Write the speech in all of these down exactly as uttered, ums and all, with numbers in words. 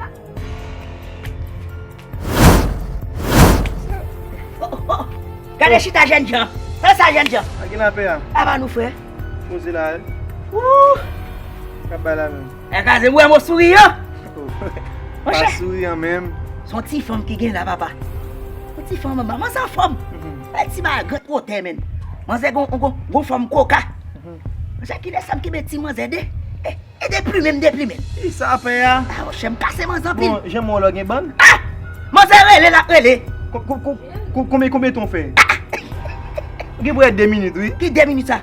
la. Oh, oh, oh. Gade chita jènjan. Fè sa jènjan. A gen lapè a. Apa nou frè? Poze la, wi. Wouh. K ap bay la menm. E kraze m wè mo souri an. Oh. Monchè. Pa souri an menm. Se yon ti fanm ki gen la, papa. Yon ti fanm anba. Manzè anfòm. Mhm. E ti bagay grant wotè, menn. Manzè gon, gon, gon fòm koka. Mhm. Monchè, kilè sa m kenbe ti manzè de. E, e deplimen m, deplimen m. Ki sa apè a? Ah, monchè, m kase manzè anpil. Bon, jan mwen lò gen bann? Ah! Manzè rele, l ap rele. Ko-, ko-, ko-, ko-, konbyen, konbyen tan w fè? Ou gen pou de minit, wi. Ki de minit sa?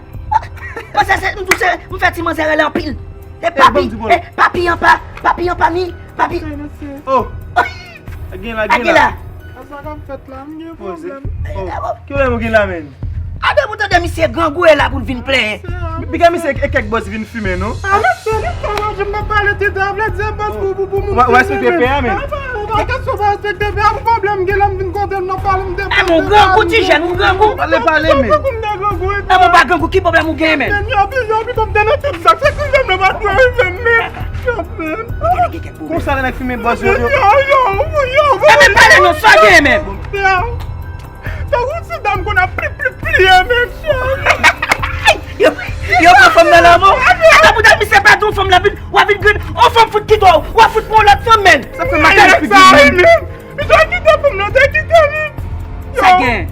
Manzè, se, m tou se, m fè ti manzè rele anpil. E papi, e papi an pa, papi an pa mi, papi. Oh. Gen la, gen la. Sa k ap fèt la, m gen pwoblèm. Oh. Ki pwoblèm ou gen la, menn? A de pou tande misye grangou e la pou l vin plenyen. Piga misye e kèk bòs vin fimen, non? A mesye, li fò manje m pa pale tita, vle di bòs pou, pou, pou moun. Ou pa respekte pè a, menn. Pa kesyon pa respekte pè a, m pwoblèm gen la, m vin kote l nan pale m de. E bon, grangou ti jèn, ou grangou. Pale, pale, menn. Pou m de grangou. E bon, pa grangou, ki pwoblèm ou gen, menn? Menn, yo, yo, yo, m de nan tout sa, se ki jèn nan pa rive, menn. Yo, menn. Konsa lè nèg fimen bòs yo, yo. Yo, yo, yo, yo. E men pale non, sa gen, menn. Yo. Tankou ti dam konn ap pli, pli, pliye, mesye. Yo, yo pran fanm nan lanmò. Ata pou dat misye pa di yon fanm la vin, w a vin grenn. Yon fanm fout kite w, w a fout pran yon lòt fanm, menn. Sa fè makak figi moun. Misye kite fanm nan, te kite li. Sa gen?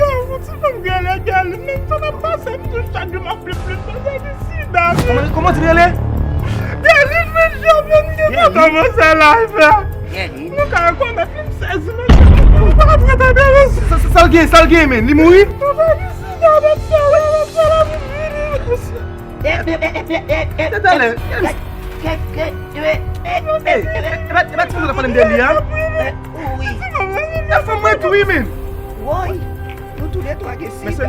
Yo, yon ti fanm gèlè, gèlè. Menm sa n ap pase, misye chak jou m ap pli, pli, pli, pli, sida, menn. Kòman, kòman ti rele? Gèlè, mesye, menn, ki kontan mwen se la, frè. Gèlè. Nou ka rekonèt li, m sezi, mesye. Mwen pa ka tande, mesye. Sa, sa, sa l gen, sa l gen, menn? Li mouri? Papa, mesye, sa, mesye, la vin vini, mesye. Talè. E pa, e pa ti moun la pale m de li a? Wi. E fanm mwen tou, wi, menn. Woy. Nou tou le twa gen sida.